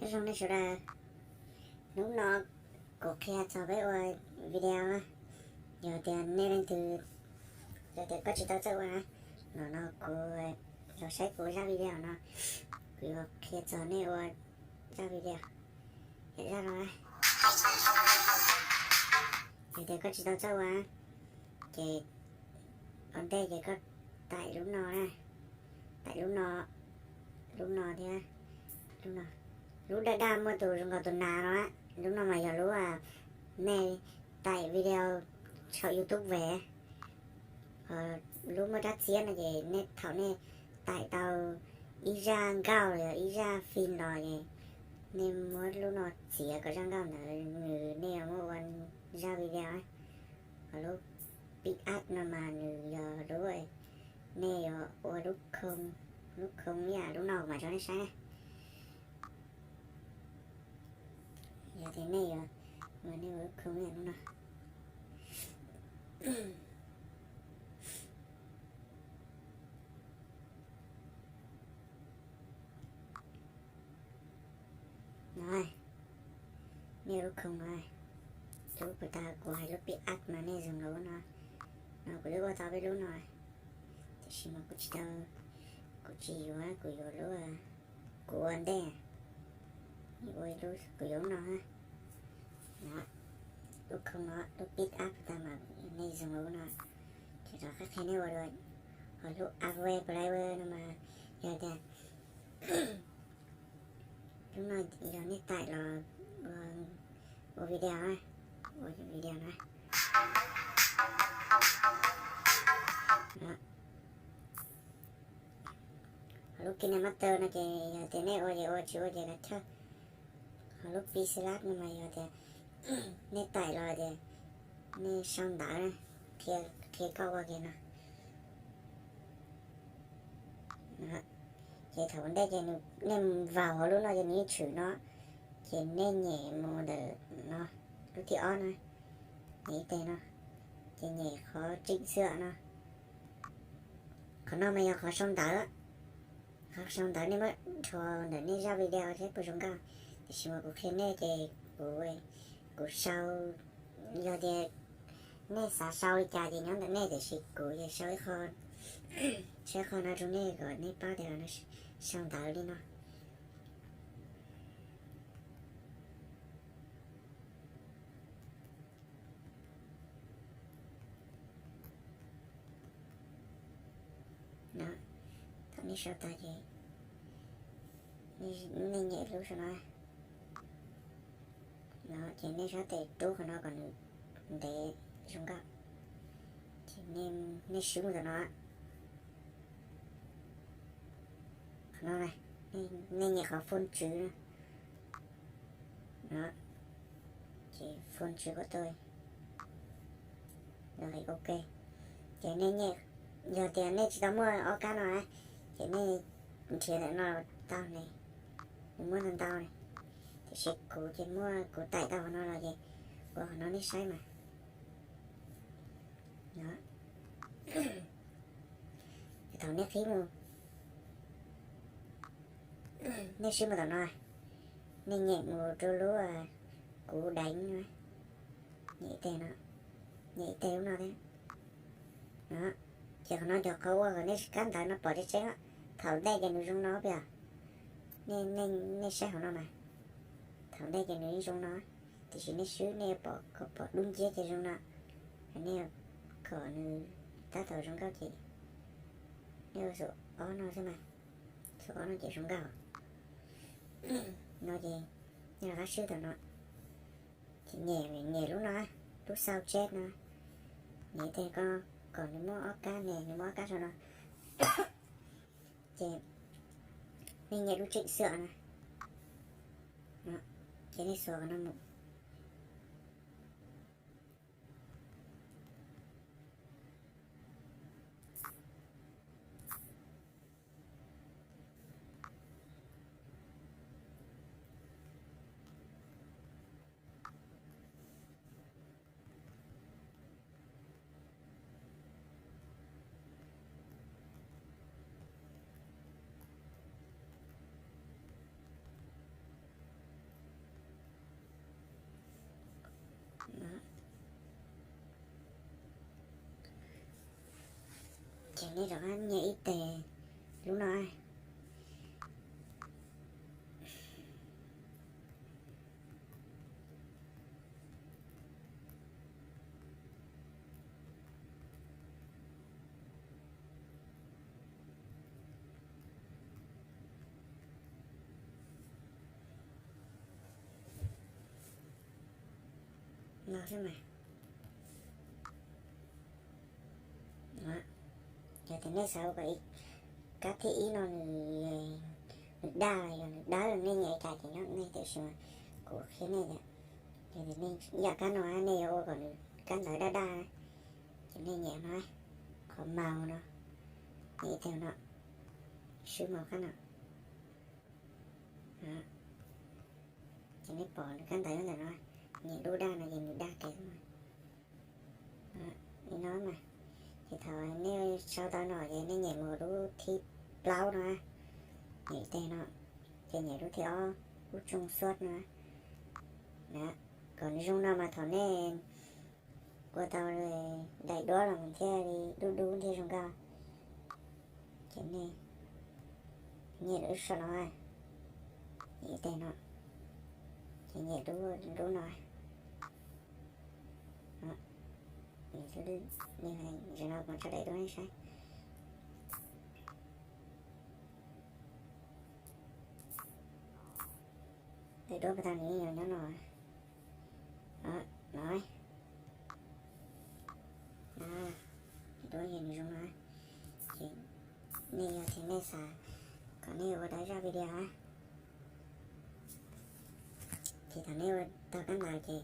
Zoo nej sawv daws, hnub no kuv qhia txog peb ua video na. Yog tias nej leej twg, yog tias koj tsis tau txawj ua na, no no kuv los saib kuv zaj video no, kuv yuav qhia txog nej ua zaj video. Yog zaj no na, yog tias koj tsis tau txawj ua, ces ua ntej ces koj taim lub no na, taim lub no, lub no thiab lub no, lub daj daj muaj tus zoo nkaus tus nas no, lub no mas yog lub nej taim video saum YouTube ve. Lub muaj rab txiab no ces nej thaum nej taim tau ib zaj nkauj los yog ib zaj fim los ces nej muab lub no txiav kom zaj nkauj ntawd nws, nej yuav muab ua zaj video. Ho lub pick up no mas nws yog lub, nej yuav ua lub khoo, lub khoo ib yam lub no mas tso nej saib na. Yog tias nej yuav, mas nej ua lub khoo ib yam lub no. No, nej lub khoo no, lub puas tas kuv hais lub pick up mas nej zoo lub no, no kuv twb ua tau peb lub no, tiam sis mas kuv tsis tau, kuv tsis yuav, kuv yuav lub, kuv ua ntej, kuv yuav lub no, lub khoo no, lub pick up tas mas nej zoo lub no, ces rov qab qhia nej ua dua. Ho lub Audible Player no mas yog tias lub no yog nej taim los ua video, ua video na. Ho lub KineMaster no ces yog tias nej ua ces ua, tsis ua ces kav tsij. Ho lub Pixelab no mas yog tias nej taim los ces nej sau ntawv, qhia koj ua kiag no. Ces thaum ntej ces nej vau hauv lub no ces nws yeej tshwm no, ces nej nyem mus ntawm no, lub thib ob no, nyem ib teg no, ces nyem qhov tseem xwm no. Qhov no mas yog qhov sau ntawv, qhov sau ntawv nej muab rho ntawm nej zaj video thiab puas zoo nkauj. Tiam sis mas kuv qhia nej ces kuv, kuv sau, yog tias nej xav sau li cas ces nyob ntawm nej, tiam sis kuv ces sau ib qho, sau ib qho no rau nej kom nej paub tias sau ntawv li no. Thaum nej sau tas ces nej nyem lub saum no, ces nej sab tes rub qhov no kom nws ntev zoo nkauj, ces nej swb mus tom no. Qhov no, nej nyem qhov phone tswv no, ces phone tswv kom tau, ok. Ces nej nyem, yog tias nej tsis tau muaj ob kab no na, ces nej nrhiav ntawm no tau ne, nws muaj ntau ntau ne, tiam sis kuv ces muaj, kuv taim tau qhov no los ces ua qhov no nej saib mas. Thaum nej qhib mus, nej swb mus tom no, nej nyem mus rau lub kuv deev no, nyem ib teg no, nyem ib teg lub no thiab. Ces qhov no yog qhov ua kom nej kab ntawv no pom tseeb tseeb. Thaum ntej ces nws zoo no peb, nej saib hauv no mas, thaum ntej ces nws zoo no, tiam sis nej swb nej pom kom pom dub nciab ces zoo no. Nej kom nws tab tom zoo nkauj ces nej ua xum ob no xwb mas, xum ob no ces zoo nkauj. No ces nej rov qab swb tom no, ces nyem, nyem lub no, lub sau chet no, nyem tes ko kom nws muaj ob kab ne, nws muaj ob kab sau no. Ces nej nyem lub tseem xwm na, ces nej xuas qhov no mus. Ces nej rov qab nyem ib teg lub no. No xwb mas. Yog tias nej xav kom kab thib ib no nws, nws daj los yog nws dawb, nej nyem li cas ces nyob nej, tiam sis mas kuv qhia nej tias yog tias nej yam kab no nej yuav ua kom nws kab ntawv daj daj, ces nej nyem no, qhov maus no, nyem ib teg no, swb maus kab no. Ces nej pom nws kab ntawv ntawm no, nyem lub daj no ces nws daj kiag xwb. Li no mas, ces thaum nej sau tau no ces nej nyem mus lub thib plaub no, nyem teg no, ces nyem lub thib ob, lub tsoo xuab no. Kom nws zoo no mas thaum nej ua tau daim duab los thiaj li dub dub thiaj zoo nkauj. Ces nej nyem lub saum no, nyem teg no, ces nyem lub no. Zaum no kuv tso daim duab nej saib. Daim duab puas tau, nws nyob no. No, daim duab yog nws zoo no. Ces nej yog tias nej xav kom nej ua tau zaj video, ces thaum nej ua tau kab ntawv ces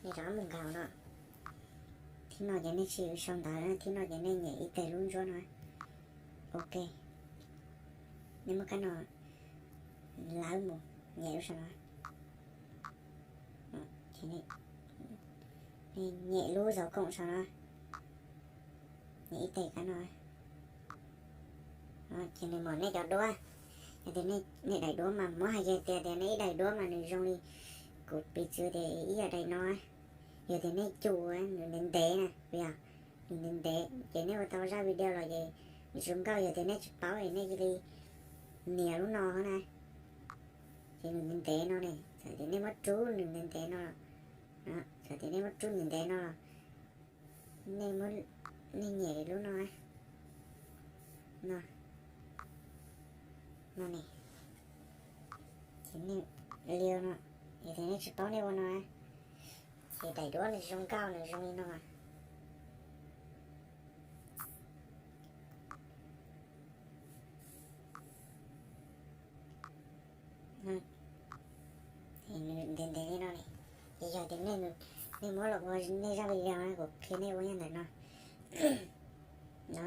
nej rov qab mus nkaus no. Thib no ces nej tsis sau ntawv, thib no ces nej nyem ib teg lub ntsuab no. Ok, nej muab kab no lawv mus nyem lub saum no. Nej nyem lub zov koom saum no, nyem ib teg kab no. Ces nws mam nej cov duab. Yog tias nej daim duab mas muab hais kiag tias tias nej ib daim duab mas nws zoo li, kuv piv txwv tias ib yam daim no. Yog tias nej cum nws ntev ntev na, yog nws ntev ntev ces nej ua tau zaj video los ces nws tsis zoo nkauj. Yog tias nej tsis paub es nej cia li nias lub no na, ces nws ntev ntev no ne, txawm tias nej muab rub nws ntev ntev no, txawm tias nej muab rub ntev ntev no los nej, nej nyem lub no, no, no ne, ces nej li no, yog tias nej tsis paub nej ua no, ces daim duab nws zoo nkauj nws zoo li no. Ntev ntev li no ne, ces yog tias nej muab los ua nej zaj video na, kuv qhia nej ua yam ntawm no. No,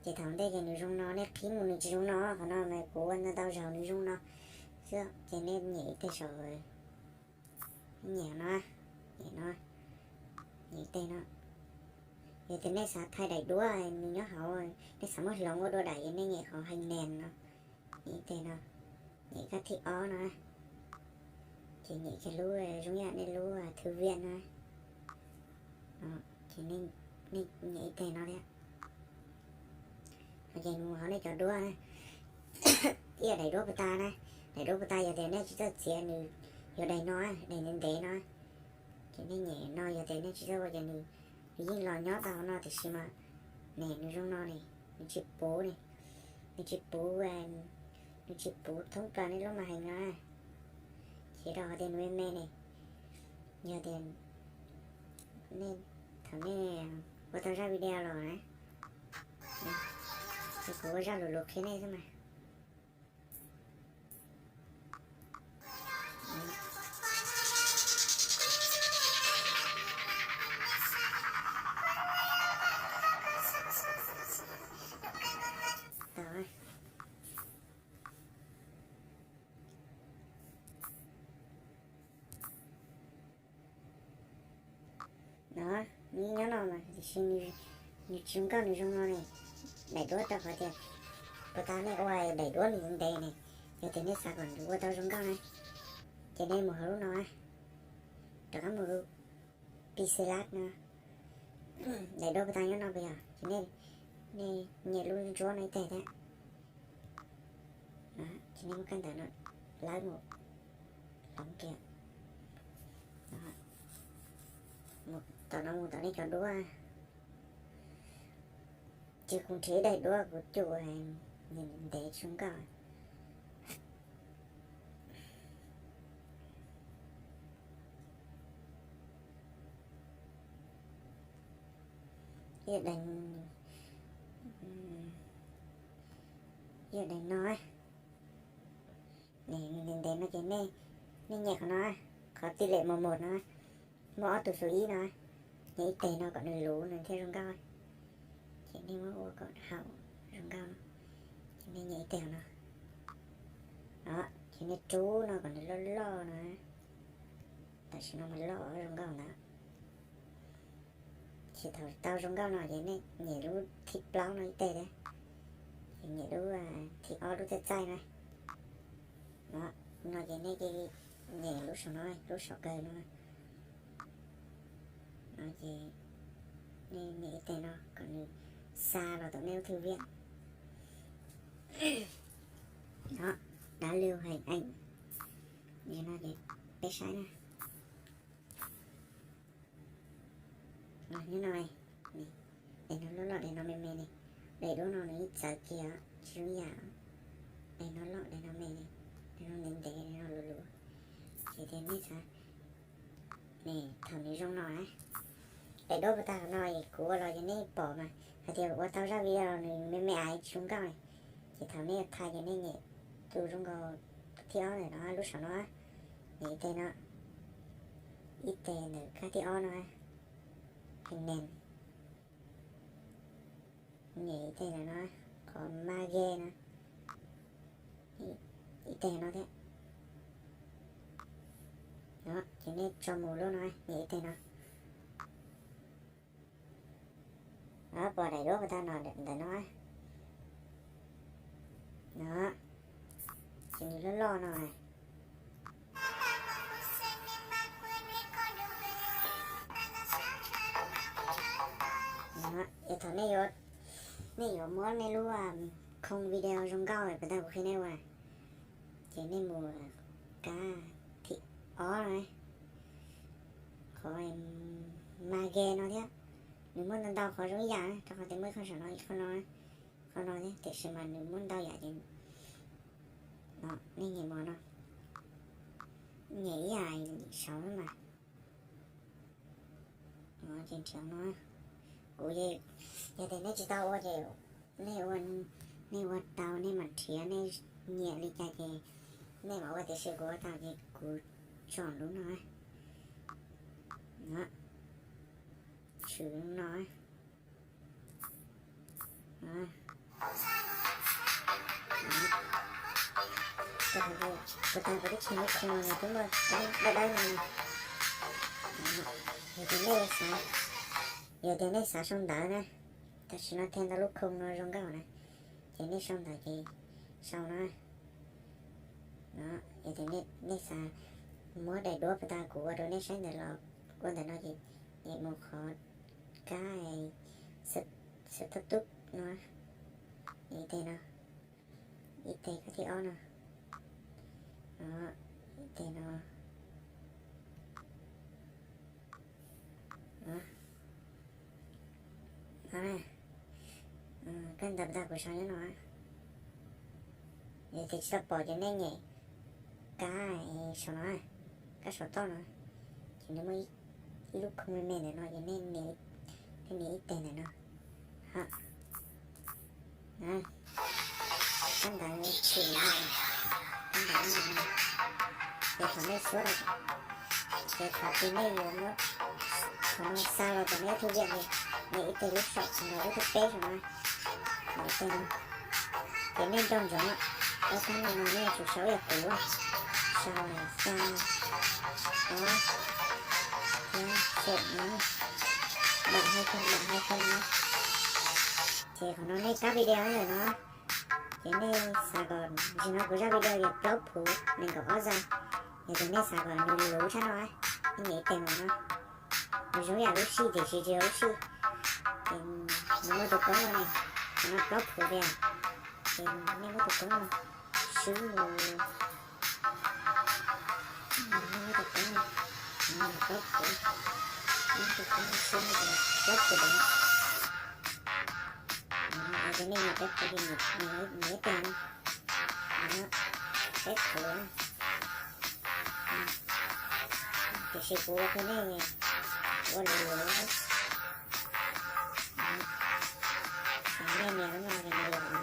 ces thaum ntej ces nws zoo no, nej qhib mus nws tsis zoo no, qhov no mas kuv ua ntau ntau zaus nws zoo no xwb, ces nej nyem ib teg saum, nyem no, nyem no, nyem ib teg no. Yog tias nej xav thaij daim duab nws nyob hauv, nej xav muab hloov ua dua daim ces nej nyem qhov heev nees no, nyem ib teg no, nyem kab thib ob no, ces nyem kiag lub zoo yam nej lub thư viện no, ces nej nyem ib teg no thiab. Ces mus hauv nej cov duab, ib yam daim duab puas tas na, daim duab puas tas yog tias nej tsis txawj txiav nws, yog daim no, daim ntev ntev no, ces nej nyem no, yog tias nej tsis txawj ua ces nws, nws yeej los nyob tau hauv no tiam sis mas ne nws zoo no ne, nws tsis puv ne, nws tsis puv, nws tsis puv thoob plaws nej lub màn hình no, ces rau qhov tias nws me me ne. Yog tias nej, thaum nej ua tau zaj video los na, ces kuv ua zaj lus lus qhia nej xwb mas. No, nws nyob no mas tiam sis nws tsis zoo nkauj nws zoo no ne. Daim duab rau qhov tias puas tas nej ua daim duab nws ntev ne, yog tias nej xav kom nws ua tau zoo nkauj na, ces nej mus hauv lub no, rov qab mus lub pixelat no, daim duab puas tas nyob no puas yog, ces nej Nej nyem lub ntsuab no ib teg thiab. Ces nej muab kab ntawv no lawv mus, hloov kiag, mus tom no mus tom nej cov duab. Ces kuv nrhiav daim duab kuv cum ntev tsis zoo nkauj. Yog daim no, ntev ntev no ces nej nyem qhov no, qhov tij lem mos mos no, muaj ob tug xu ib no, nyem ib teg no kom nws luv nws thiaj zoo nkauj. Ces nej muab ua kom haum zoo nkauj no, ces nej nyem ib teg no. Ces nej rub no kom nws loj loj no, tam sim no mas loj zoo nkauj ntawd. Ces thaum tau zoo nkauj no ces nej nyem lub thib plaub no ib teg thiab, ces nyem lub thib ob lub txaij txaij na. No ces nej nyem lub saum no, lub saum kawg no. No ces nej nyem ib teg no kom nws xa los tom nej lub thư viện. Đó, đã lưu hình ảnh. Ces no ces peb saib na. Nyob no, daim no loj loj, daim no me me ne. Daim duab no nws yeej txawv kiag tsis zoo yam. Daim no loj, daim no me ne, daim no ntev ntev, daim no luv luv. Ces tias nej xav, thaum nws zoo no na, daim duab puas tag no es kuv ua los ces nej pom mas hais tias ua tau zaj video los nws me me aiv tsis zoo nkauj ne. Ces thaum nej yuav thaij ces nej nyem tus zoo nkaus thib ob ntawm no lub saum no, nyem ib teg no, ib teg ntawm kab thib ob no, heev nees. Nyem ib teg ntawm no, qhov ma ge no, ib teg no thiab. Ces nej tso mus lub no, nyem ib teg no. Pom daim duab puas tag no ntawm no. No, ces nws loj loj no. Yog thaum nej yuav, nej yuav muab nej lub khoo video zoo nkauj puas tag kuv qhia nej ua, ces nej mus kab thib ob no, qhov ma ge no thiab. Nws muaj ntau ntau qhov zoo ib yam na, rau qhov tias muaj ib qho saum no, ib qho no, qhov no thiab, tiam sis mas nws muaj ntau yam ces no nej nyem mov no, nyem ib yam saud mas. Ces nrhiav no, kuv, yog tias nej tsis tau ua ces nej ua, nej ua tau nej mam nrhiav, nej nyiam li cas ces nej mam ua, tiam sis kuv ua tau ces kuv tsom lub no. Tshwm no. Puas tau kuv twb tsis muab khoo no, twb muaj dawb dawb no. Yog tias nej xav, yog tias nej xav sau ntawv na, tam sim no thiaj ntau lub khoo no zoo nkauj na, ces nej sau ntawv ces sau no. Yog tias nej xav muab daim duab puas tag kuv ua rau nej saib ntawm los ua ntawm no ces nyem mus qhov kab xab thab tub no, ib teg no, ib teg kab thib ob no, ib teg no. Kab ntawv puas tag kuv sau nyob no. Yog tias tsis tau pom ces nej nyem kab saum no, kab saum toj no, ces nws muaj ib lub khoo me me ntawm no ces nej nias ib teg ntawm no. Kab ntawv tshwm no, kab ntawv no, ces thaum nej suab, ces thaum twg nej yuav muab qhov no xa los tom nej lub thư viện ces nias ib teg lub saum los lub thib peb saum no, nias ib teg no. Ces nej nco ntsoov, ob kab no no nej yuav tsum sau ib yam kuv, sau xya, ob, thiab xeem no, npam hai kawg, npam hai kawg no. Ces qhov no nej kab video ntawm no, ces nej xav kom ntsis no kuv zaj video yog plaub phuv nees nkaum ob zaug, yog tias nej xav kom nws luv tshaj no, nej nias ib teg mus no. Nws zoo yam lub sij tiam sis tsis yog lub sij, ces nws muaj tus koob no ne. no plaub phuv tiag. Ces nej muab tus koob no swb mus, nej muab tus koob no, plaub phuv, muab tus koob no swb mus plaub phuv ntawd. Ces nej nyiam peb phuv ces nyiam ib teg no, peb phuv. Tiam sis kuv ua rau nej ua luv luv, nej nias lub no ces nws los no.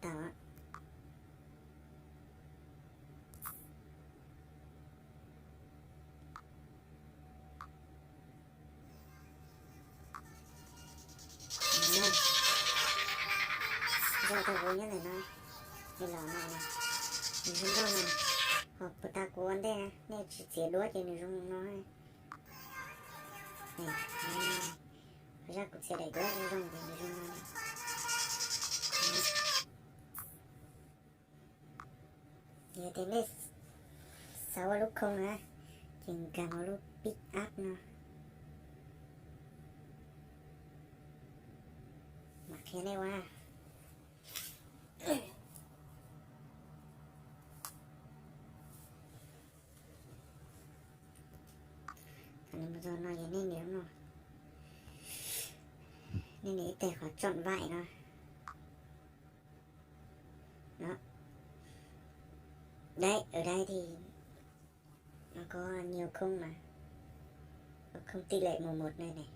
Tau. Zaj tau kuv nyob ntawm no, nws los no, nws zoo nkauj no. Ho puag ta kuv ua ntej na, nej tsis txiav duab ces nws zoo no. Zaj kuv txiav daim duab zoo zoo ces nws zoo no. Yog tias nej xav ua lub khoo na, ces nkag mus lub pick up no, mam qhia nej ua. Thaum nej mus txog no ces nej nias lub no, nej nias ib teg qhov chọn vậy no. Đó. Đấy, ở đây thì nó có nhiều khung mà. Có khung tỷ lệ màu một này này.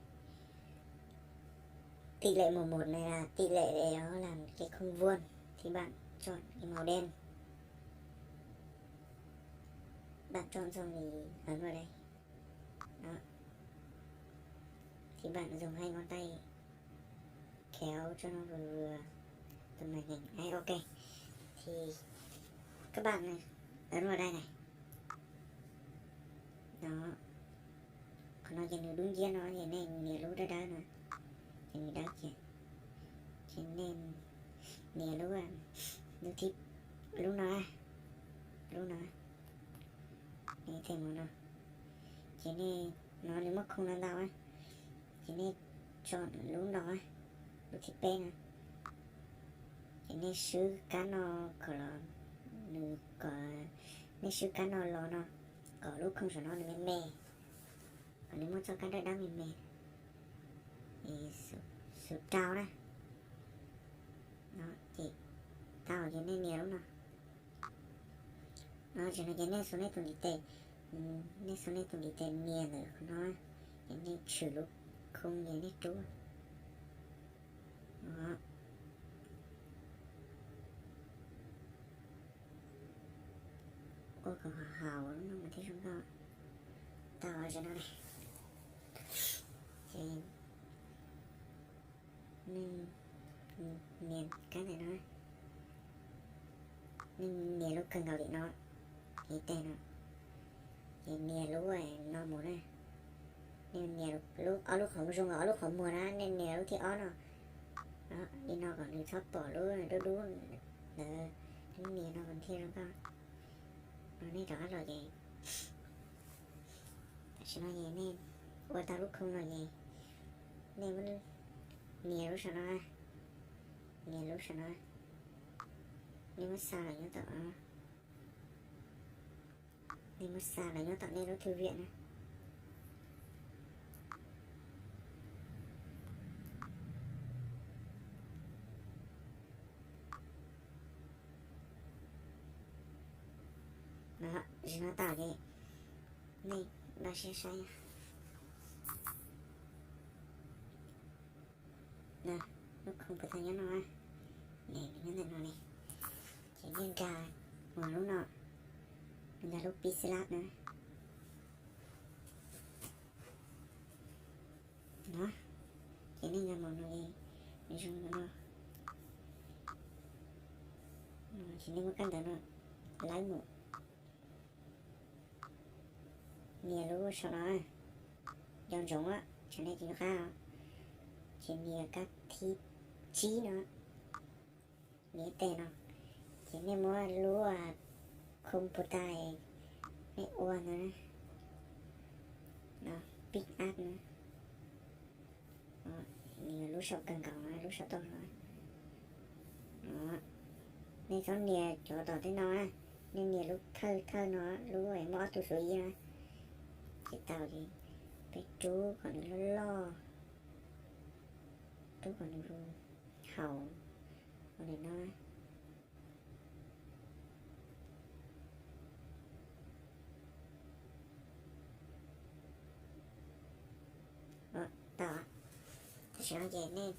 Tỷ lệ màu một này là tỷ lệ để nó làm cái khung vuông. Thì bạn chọn cái màu đen. Bạn chọn xong thì ấn vào đây. Đó. Thì bạn dùng hai ngón tay kéo cho nó vừa vừa tầm màn hình. Đấy, ok. Thì các bạn này, ấn vào đây này. Đó. Qhov no ces nws dub nciab no ces nej nias lub dawb dawb no, ces nws dawb kiag. Ces nej nias lub, lub thib, lub no, lub no, nej them mov no. Ces nej, no nws muaj khung no ntau, ces nej chọn lub no, lub thib peb no. Ces nej swb kab no kom los, nws kom, nej swb kab no los no, kom lub khung saum no nws me me, kom nws muaj txoj kab dawb dawb me me, xub rau na. Ces tau ces nej nias lub no. No ces no ces nej xuas nej tus ntiv tes, nej xuas nej tus ntiv tes nias ntawm qhov no, ces nej tshwm lub khung ces nej rub. Ua kom haum haum lub no mas thiaj zoo nkauj. Tau ces no, ces nej nias kab ntawm no, nej nias lub kawg nkaus li no, ib teg no, ces nias lub no mus na. Nej nias lub, ob lub qhov zoo, ob lub qhov muag na, nej nias lub thib ob no. Li no kom nws txhob pom lub dub dub ntawd, nej nias no kom thiaj zoo nkauj. No nej rov qab los ces, tam sim no ces nej ua tau lub khung no ces nej muab nias lub saum no, nias lub saum no, nej muab xa los nyob tom, nej muab xa los nyob tom nej lub thư viện na. Tam sim no tau ces nej npaj siab saib. Lub khung puas tau nyob no, nws nyob ntawm no li. Ces nej nkag mus lub no, nkag lub pixelat na. No, ces nej nkag mus no, nws zoo no. Ces nej muab kab ntawv no lawb mus, nias lub saum no, nco ntsoov, tsam nej tsis nco qab. Ces nias kab thib tsib no, nias ib teg no, Nej muab lub khum pus tais nej ua ntawd na, no, pick up na, nws yog lub saum kawg nkaus, lub saum toj no. Nej txhob nias cov tom tej no, nej nias lub thawj thawj no, lub muaj ob tug xuv ib na, ces tau. Ces peb rub kom nws loj loj, rub kom nws haum ua li no. Tau, tam sim no ces nej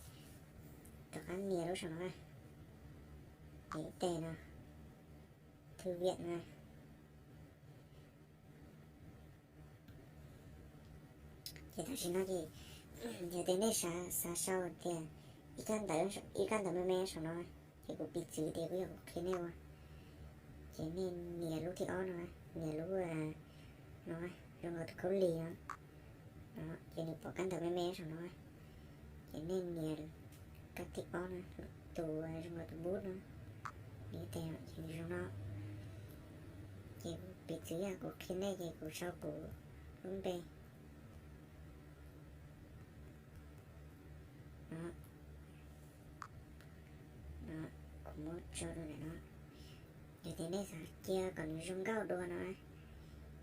rov qab nias lub saum no, nias ib teg no, thư viện no. Ces tam sim no ces yog tias nej xav sau tias ib kab ntawv, ib kab ntawv me me saum no, ces kuv piv txwv tias kuv yog kuv qhia nej ua. Ces nej nias lub thib ob no, nias lub no, zoo nkaus tus khaub lig no, ces nws pom kab ntawv me me saum no. Ces nej nias kab thib ob no, tus zoo nkaus tus bút no, nias tes ces nws zoo no. Ces kuv piv txwv yog kuv qhia nej ces kuv sau kuv lub npe. Kuv muab tso rau ntawm no. Yog tias nej xav cia kom nws zoo nkauj dua no,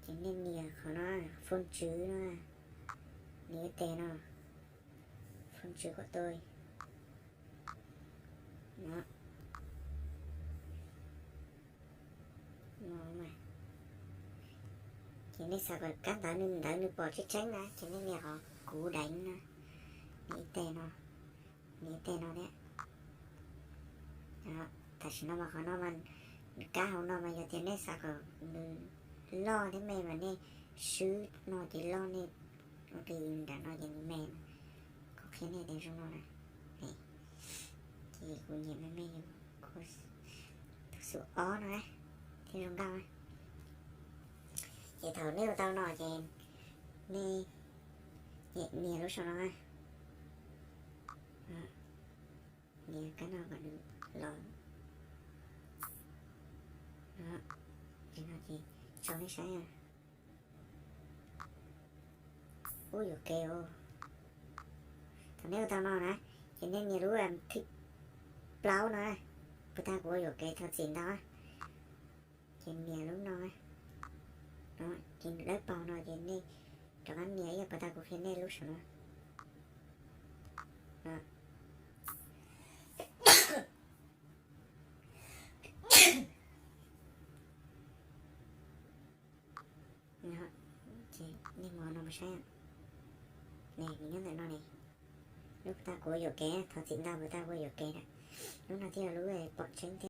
ces nej nias qhov no, phone tswv no, nias tes no, phone tswv kom tau. Ces nej xav kom kab ntawv nws ntawv nws pom tseeb tseeb na ces nej nias qhov kuv deev no, nias tes no, nias tes no thiab. Tam sim no mas qhov no mas kab hauv no mas yog tias nej xav kom nws loj thiab me mas nej swb no ces loj, nej ua ke nram no ces nws me. Kuv qhia nej tias zoo no na. Ces kuv nyiam me me, tus xum ob no thiaj zoo nkauj. Ces thaum nej ua tau no ces nej nias lub saum no, nias kab no kom nws los. Ces no ces tso nej saib. Ub, yuam kev os. Thaum nej ua tau no na, ces nej nias lub thib plaub no, puas tag kuv ua yuam kev thov txim ntau. Ces nias lub no, no ces nws dawb paug no ces nej rov qab nias ib yam puas tag kuv qhia nej lub saum no. Ces nej mus no mus saib, nws nyob ntawm no ne. Lub puas tag kuv ua yuam kev, thov txim ntau puas tag kuv ua yuam kev na. Lub no thiaj yog lub pom tseeb thiab.